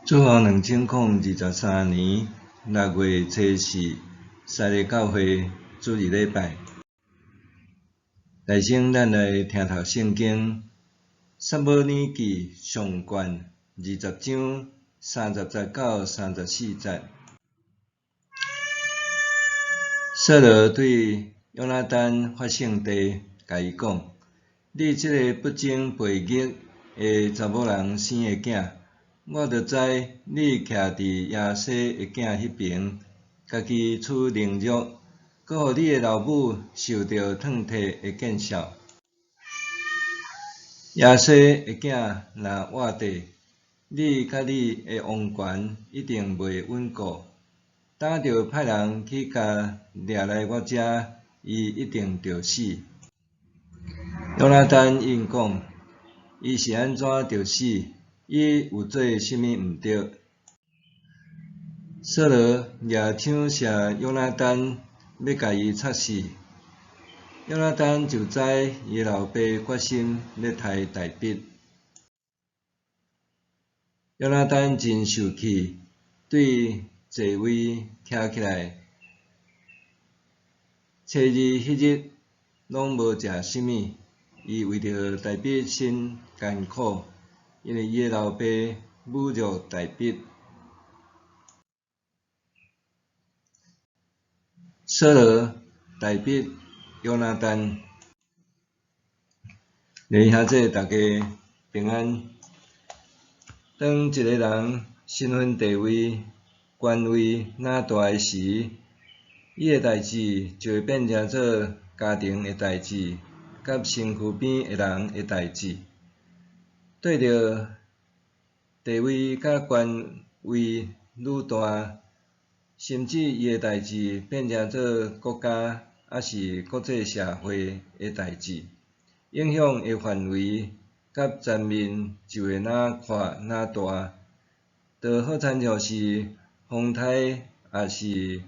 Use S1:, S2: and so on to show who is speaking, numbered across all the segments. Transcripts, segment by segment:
S1: 主後2023年6月初四，西里教會主日禮拜。來先，咱來聽讀聖經《撒母耳記上卷》20章30節到34節。掃羅對約拿單發聖誓，共伊講：你這个不忠背逆的查某人生的囝，我就知你徛佇耶西的囝彼爿，家己取凌辱，閣予你的老母受著痛啼的見笑。耶西的囝若活著，你佮你的王權一定袂穩固。今著派人去共掠來我遮，伊一定著死。約拿單應講：伊是按怎著死？伊有做啥物毋著？掃羅舉槍射約拿單，欲共伊插死。約拿單就知伊老爸決心欲刣大衛。約拿單真受氣，對座位徛起來。初二彼日攏無食啥物，伊為著大衛心艱苦，因為伊的老爸侮辱大衛。掃羅、大衛、約拿單，弟兄姊大家平安。當一个人身份地位、權位若大的時，伊的代誌就會變成做家庭的代誌，佮身軀邊的人的代誌。對著地位佮權位愈大，甚至伊的代誌變成做國家抑是國際社會的代誌，影響的範圍佮層面就會若闊若大，就好親像是風颱抑是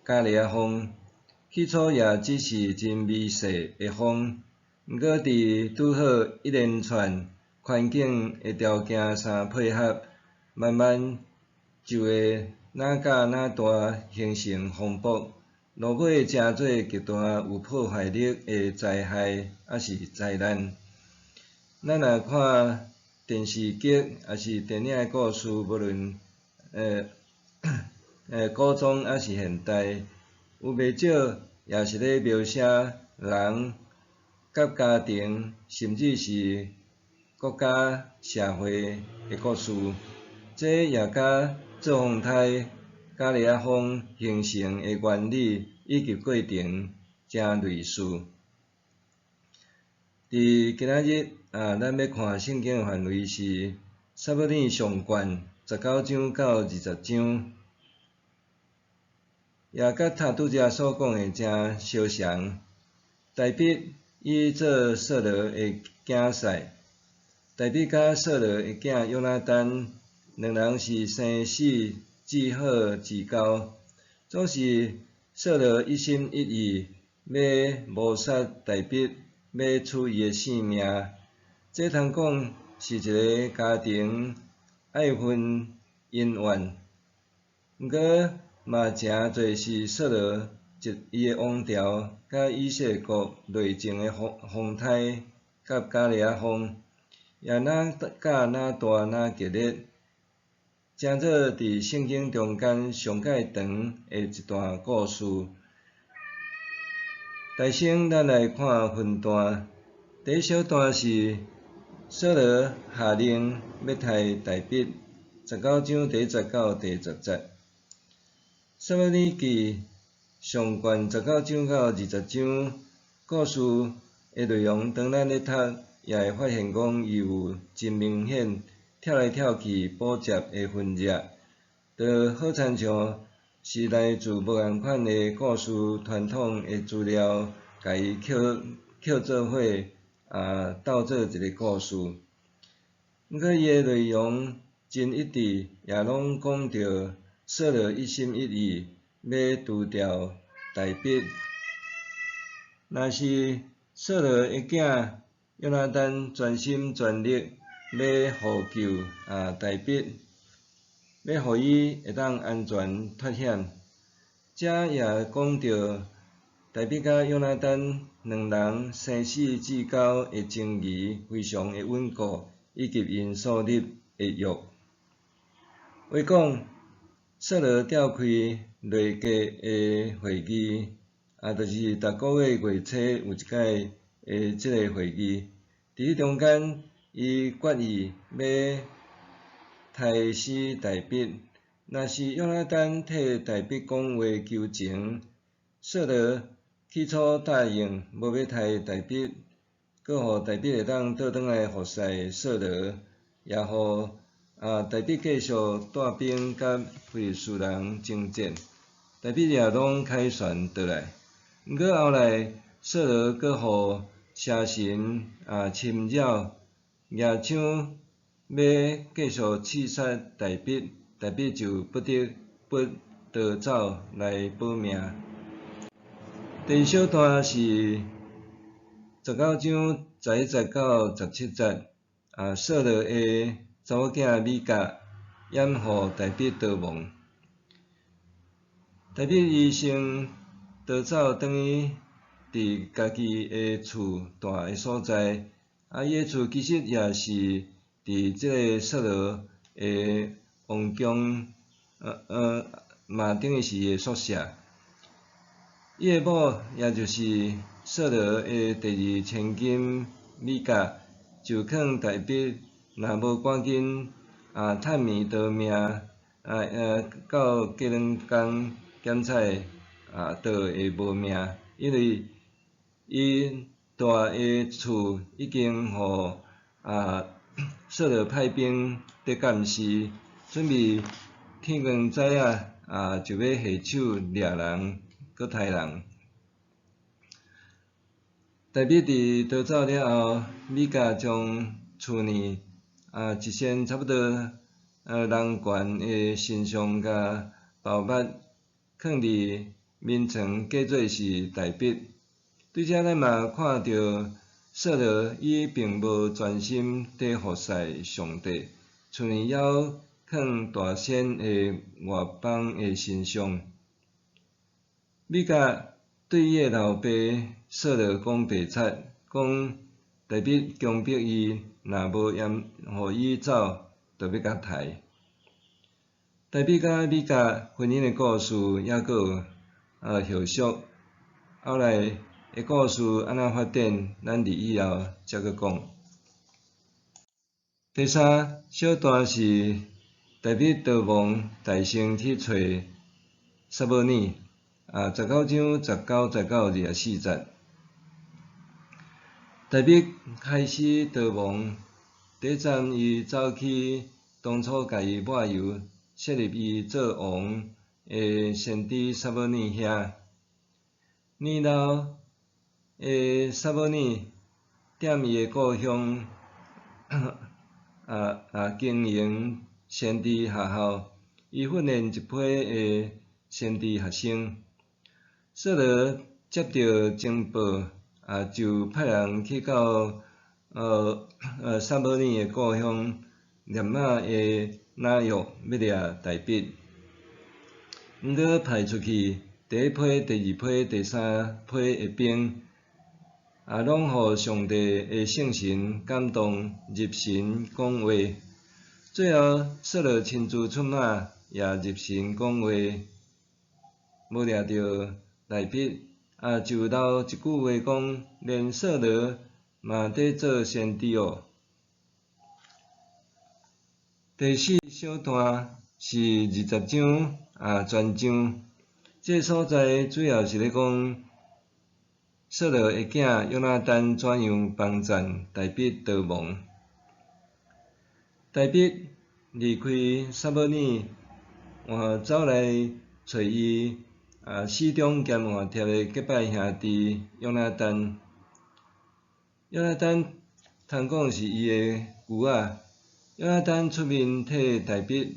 S1: 伽利亞風，起初也只是真微細的風，毋過佇拄好一連串環境的條件相配合，慢慢就會若甲若大，形成風暴，落尾成做極大有破壞力的災害，抑是災難。咱若看電視劇，抑是電影的故事，無論古裝抑是現代，有袂少也是咧描寫人佮家庭，甚至是國家社會的故事。這也佮做風颱、伽利亞風形成的原理以及過程誠類似。佇今仔日啊，咱欲看聖經的範圍是撒母耳上卷19章到20章，也佮頭拄才所講的誠相像。大衛伊做掃羅的囝婿，大衛佮掃羅的囝約拿單，兩人是生死至好之交，總是掃羅一心一意欲謀殺大衛，欲取伊的性命。這通講是一个家庭愛恨恩怨，毋過嘛誠濟是掃羅一伊的王朝佮以色列國內政的風風颱佮迦利亞風，也若甲若大若激烈，成做佇聖經中間上蓋長的一段故事。首先，咱來看分段。第一小段是掃羅下令欲刣大衛，19章第1節到第10節。撒母耳記上卷十九章到二十章故事的內容，當咱咧讀，也會發現講伊有真明顯跳來跳去補接的痕跡，就好親像是來自無仝款的故事傳統的資料，共伊抾抾做伙啊，鬥做一个故事。毋過伊的內容真一致，也攏講著掃羅一心一意欲除掉大衛。若是掃羅的囝約拿單全心全力欲護救啊大衛，欲予伊會當安全脫險。這也講著大衛佮約拿單兩人生死之交的情誼非常的穩固，以及𪜶所立的約。話講，掃羅召開內閣的會議，就是逐个月月初有一擺的這个會議。佇彼中間，伊決議欲刣死大衛。若是約拿單替大衛講話求情，掃羅起初答應無欲刣大衛，閣予大衛會當倒轉來服侍掃羅，也予大衛繼續帶兵佮非利士人征戰。大衛也攏凱旋轉來。毋過後來，掃羅閣予邪神侵擾，舉槍欲繼續刺殺大衛，大衛就不得不逃走來保命。第二小段是19章11節到17節，掃羅的查某囝米甲掩護大衛逃亡。大衛伊先逃走轉去佇家己的厝蹛的所在，伊的厝其實也是佇這個掃羅的王宮，嘛等於是伊的宿舍。伊的某，也就是掃羅的第二千金米甲，就勸大衛若無趕緊探暝逃命，到過兩工檢採就會無命，因為伊蹛的厝已經予掃羅派兵佇監視，準備天光早仔就欲下手掠人，閣刣人。大衛佇逃走了後，米甲將厝內一身差不多人懸的神像佮寶物，囥佇眠床，假做是大衛。對這咱嘛看著掃羅伊並無專心佇服侍上帝，厝內猶囥大仙的外邦的神像。米甲對伊的老爸掃羅講白賊，講大衛強迫伊，若無予伊走，就欲共刣。大衛佮米甲婚姻的故事猶閣有後續，後來的故事按怎發展，咱佇以後才閣講。第三小段是大衛逃亡大勝去揣撒母耳，19章19節到24節。大衛開始逃亡，第一站伊走去當初共伊抹油設立伊做王的先知撒母耳遐。年老的撒母耳踮伊的故鄉經營先知學校，伊訓練一批的先知學生。掃羅接著情報，就派人去到撒母耳的故鄉拉瑪的拿約欲掠大衛。毋過派出去第一批、第二批、第三批的兵，攏予上帝的聖神感動，入神講話。最後，掃羅親自出馬，也入神講話，無掠著大衛，就留一句話講：連掃羅嘛佇做先知哦。第四小段是20章全章，這个所在主要是咧講掃羅的囝約拿單怎樣幫贊大衛逃亡。大衛離開撒母耳，換走來揣伊死忠兼換帖的結拜兄弟約拿單。約拿單通講是伊的舅仔。約拿單出面替大衛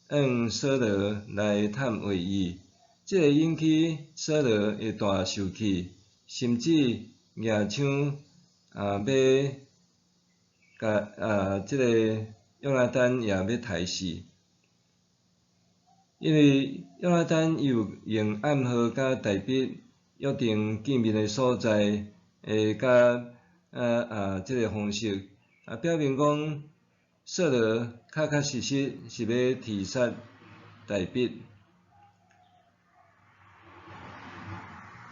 S1: 向掃羅來探話伊，這个引起掃羅的大受氣，甚至舉槍欲共這个約拿單也欲刣死。因為約拿單伊有用暗號佮大衛約定見面的所在，會佮這个方式，表明講掃羅確確實實是欲刺殺大衛。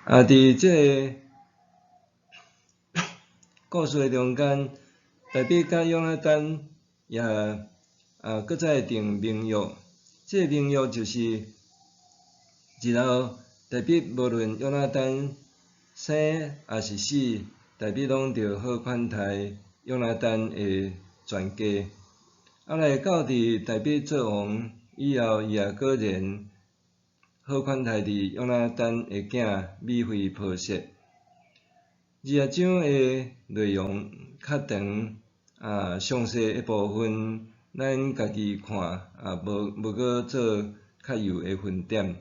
S1: 佇這个故事的中間，大衛佮約拿單也閣再訂盟約，這个盟約就是日後大衛無論約拿單生抑是死，大衛攏著好款待約拿單的全家。來到佇大衛做王以後，伊也果然好款待佇約拿單的囝米非波設。20章的內容較長，詳細的部分咱家己看，無無閣做較幼的分點。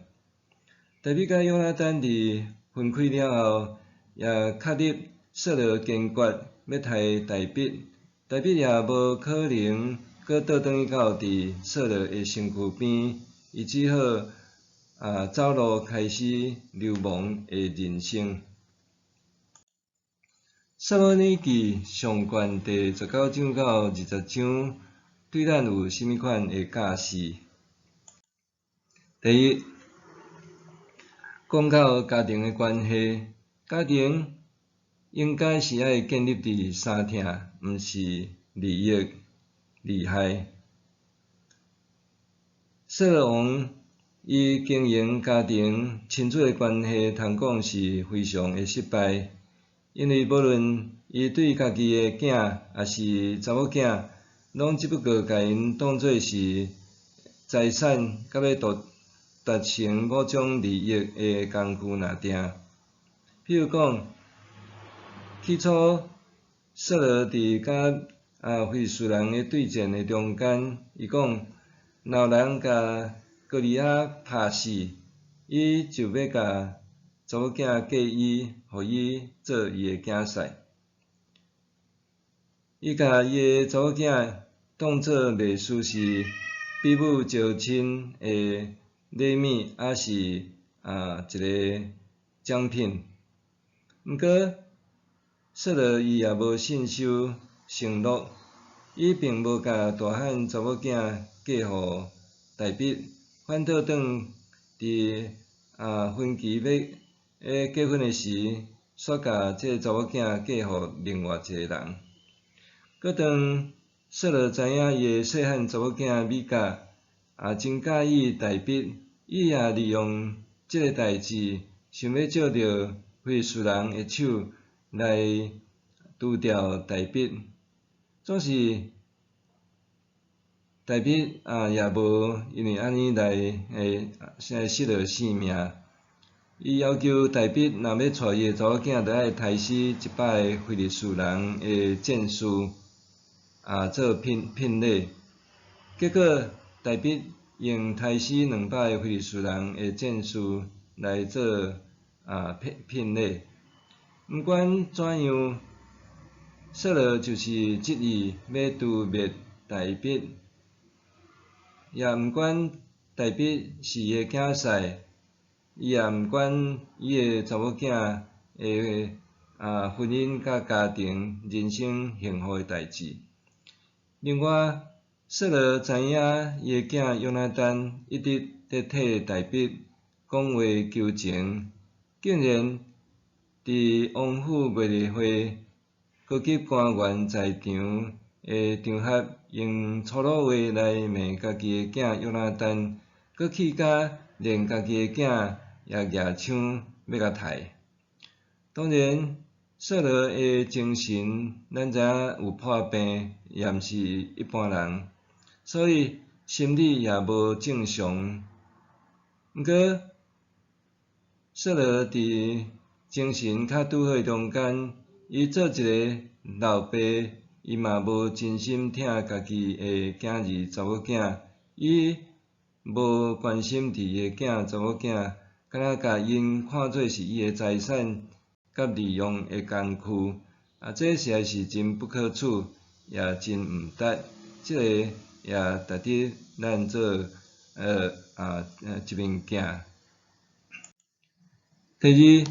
S1: 大衛佮約拿單佇分開了後，也確立掃羅堅決欲刣大衛，大衛也無可能閣倒轉去到佇掃羅的身軀邊，伊只好走路開始流亡的人生。撒母耳記上卷第19章到20章，對咱有啥物款的教示？第一，講到家庭的關係，家庭應該是愛建立佇相疼，毋是利益、利害。掃羅王伊經營家庭親子的關係，通講是非常的失敗，因為無論伊對家己的囝，抑是查某囝，攏只不過共𪜶當做是財產，佮欲達成某種利益的工具爾定。譬如講，起初掃羅佇佮非利士人的對戰的中間，伊講，若有人共歌利亞拍死，伊就欲共查某囝嫁伊，予伊做伊的囝婿。伊共伊的查某囝當做袂輸是比武招親的禮物，抑是一个獎品。毋過，掃羅伊也無信守承諾，伊並無共大漢查某囝嫁予大衛，反倒轉佇婚期欲結婚的時，煞共這个查某囝嫁予另外一个人。閣當掃羅知影伊的細漢查某囝米甲也真佮意大衛，伊也利用這个代誌，想欲藉著非利士人的手來除掉大衛。總是大衛也無因為按呢來失落性命。伊要求大衛若欲娶伊的查某囝，著愛刣死100个非利士人的戰士，做聘聘禮。結果大衛用刣死200个非利士人的戰士來做聘聘禮。毋管怎樣，掃羅就是執意欲誅滅大衛，也毋管大衛是伊的囝婿，伊也毋管伊的查某囝的婚姻佮家庭、人生幸福的代誌。另外，掃羅知影伊的囝約拿單一直佇替大衛講話求情，竟然佇王府月例會高級官員在場的場合，用粗魯話來罵家己的囝約拿單，閣氣甲連家己的囝也舉槍欲共刣。當然，掃羅的精神，咱知影有破病，也毋是一般人，所以心理也無正常。毋過，掃羅佇精神較拄好的中間，伊做一个老爸，伊嘛無真心疼家己的囝兒查某囝，伊無關心佇伊的囝查某囝，敢若共𪜶看做是伊的財產佮利用的工具，這實在是真不可取，也真毋值。這个也值得咱做一面镜。第二，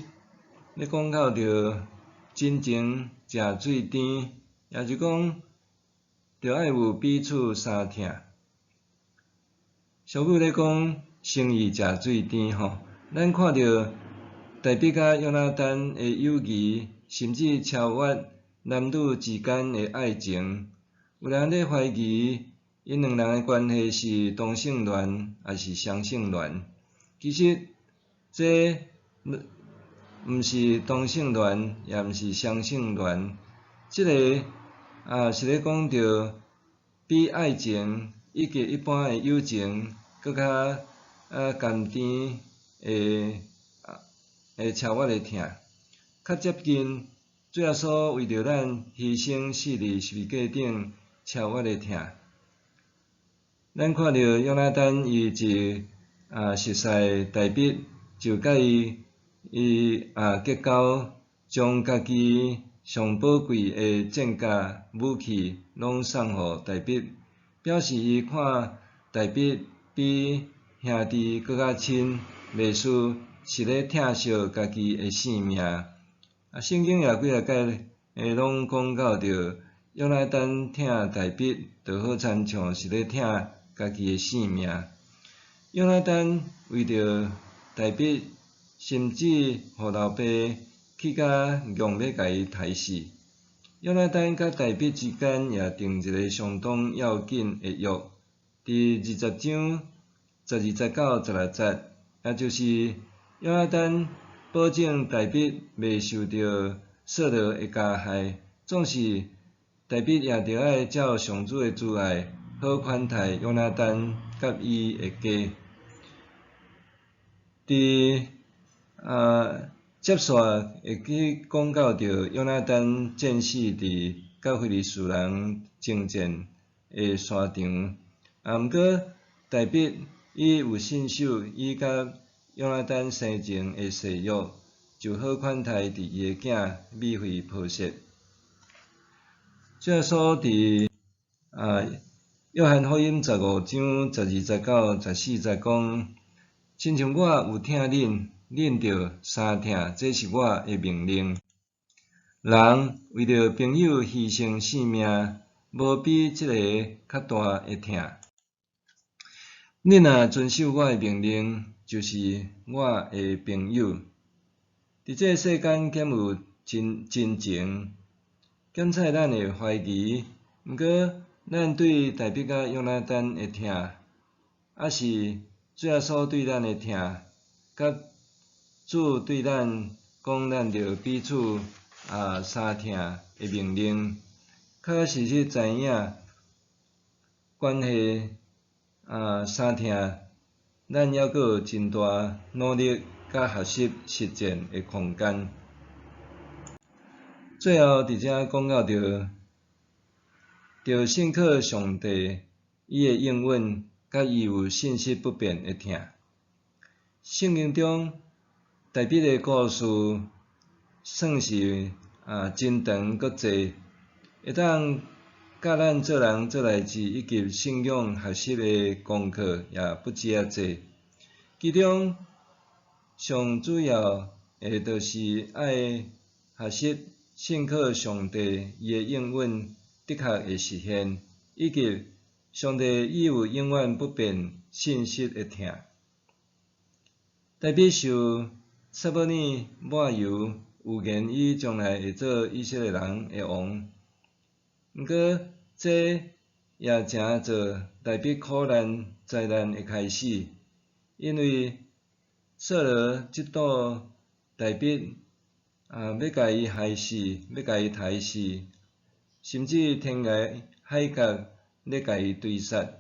S1: 咧講到著真情誠水甜，也就講著愛有彼此相疼。俗語咧講誠意誠水甜吼，咱看著大衛佮約拿單的友誼，甚至超越男女之間的愛情。有人咧懷疑𪜶兩人的關係是同性戀抑是雙性戀？其實這毋是同性戀，也毋是雙性戀，這个是咧講著比愛情以及一般的友情閣較甘甜的超越的疼，較接近主耶穌為著咱犧牲死佇十字架頂超越的疼。咱看著約拿單伊一熟似大衛，就佮伊結交，將家己上寶貴的戰甲武器攏送予大衛，表示伊看大衛比兄弟閣較親，袂輸是咧疼惜家己的性命。聖經也幾若擺攏講到著約拿單疼大衛，就好親像是咧疼家己的性命。約拿單為著大衛，甚至予老爸氣甲強欲共伊刣死。約拿單佮大衛之間也訂一个相當要緊的約，佇20章12節到16節，也就是約拿單保證大衛袂受著掃羅的加害，總是大衛也著愛照上主的慈愛，好款待約拿單佮伊的家。佇接續會去講到著約拿單戰死佇佮非利士人爭戰的沙場，毋過大衛伊有信守伊佮約拿單生前的誓約，就好款待佇伊的囝米非波設。主耶穌佇約翰福音15章12節到14節講：親像我有疼恁，恁著相疼，這是我的命令。人為著朋友犧牲性命，無比這个較大的疼。恁若遵守我的命令，就是我的朋友。佇這个世間，敢有真真情？檢採咱會懷疑，毋過咱對大衛佮約拿單的疼，抑是主耶穌對咱的疼，佮主對咱講，咱著彼此相疼的命令，確確實實知影關係相疼，咱猶閣有真大努力佮學習實踐的空間。最後，佇遮講到著，著信靠上帝伊的應允，佮伊有信實不變的疼。聖經中大衛的故事算是真長閣濟，會當教咱做人做代誌以及信仰學習的功課也不止遐濟。其中上主要的，就是愛學習信靠上帝伊的應允的確會實現，以及上帝伊有永遠不變信實的疼。大衛受撒母耳抹油，預言伊將來會做以色列人的王。毋過，這也成做大衛苦難災難的開始，因為掃羅嫉妒大衛，欲共伊害死，欲共伊刣死，甚至天涯海角咧共伊追殺。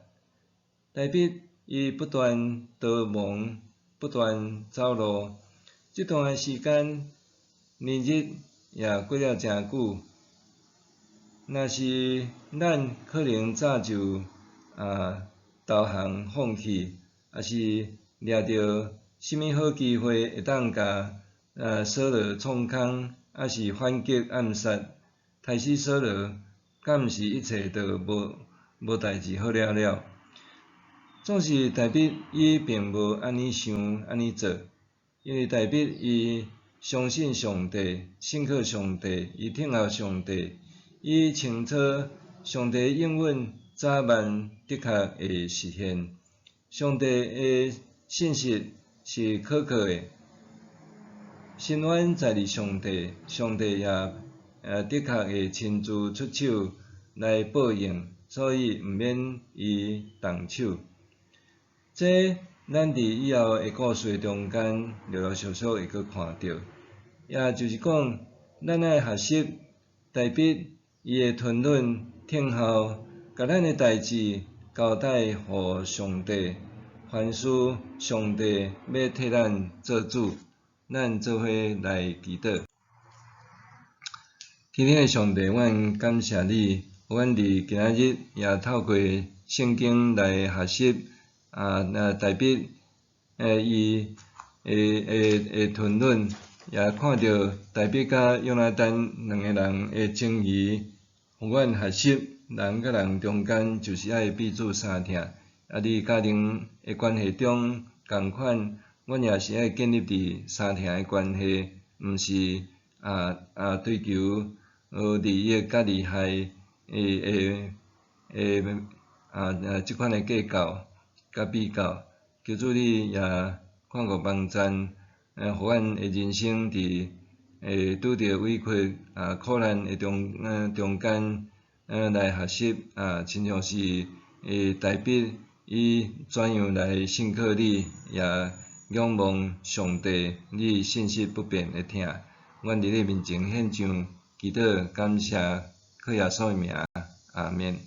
S1: 大衛伊不斷逃亡，不斷走路，這段的時間，年日也過了誠久。若是咱可能早就投降放棄，抑是掠著啥物好機會會當共掃羅創空，抑是反擊暗殺，刣死掃羅，敢毋是一切都無代誌好了了？總是大衛伊並無按呢想、按呢做，因為大衛伊相信上帝，信靠上帝，伊聽候上帝，伊清楚上帝應允早晚的確會實現。上帝的信實是可靠的，深淵在佇上帝，上帝也的確會親自出手來報應，所以毋免伊動手。這咱佇以後的故事中間陸陸續續會閣看著，也就是講，咱愛學習大衛伊的吞忍聽候，共咱的代誌交代予上帝，凡事上帝欲替咱做主，咱做伙來祈禱。天頂的上帝，阮感謝你，予阮佇今仔日也透過聖經來學習啊，大衛伊的吞忍，也看著大衛佮約拿單兩个人的情誼，予阮學習人佮人中間就是愛彼此相疼。啊，佇家庭的關係中仝款，阮也是愛建立佇相疼的關係，毋是追求利益佮利害的的啊這款的計較佮比較。求主你也看顧幫贊，予阮的人生佇拄著委屈苦難的中間來學習親像是大衛伊怎樣來信靠你，也仰望上帝你信實不變的疼。阮佇你面前獻上祈禱感謝，靠耶穌的名，阿們。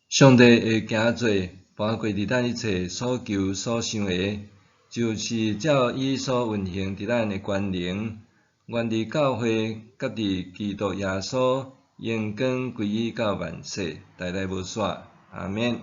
S1: 上帝會行做，跋過佇咱一切所求所想的，就是照伊所運行佇咱的權能。願佇教會佮佇基督耶穌，榮光歸於到萬世，代代無煞。阿們。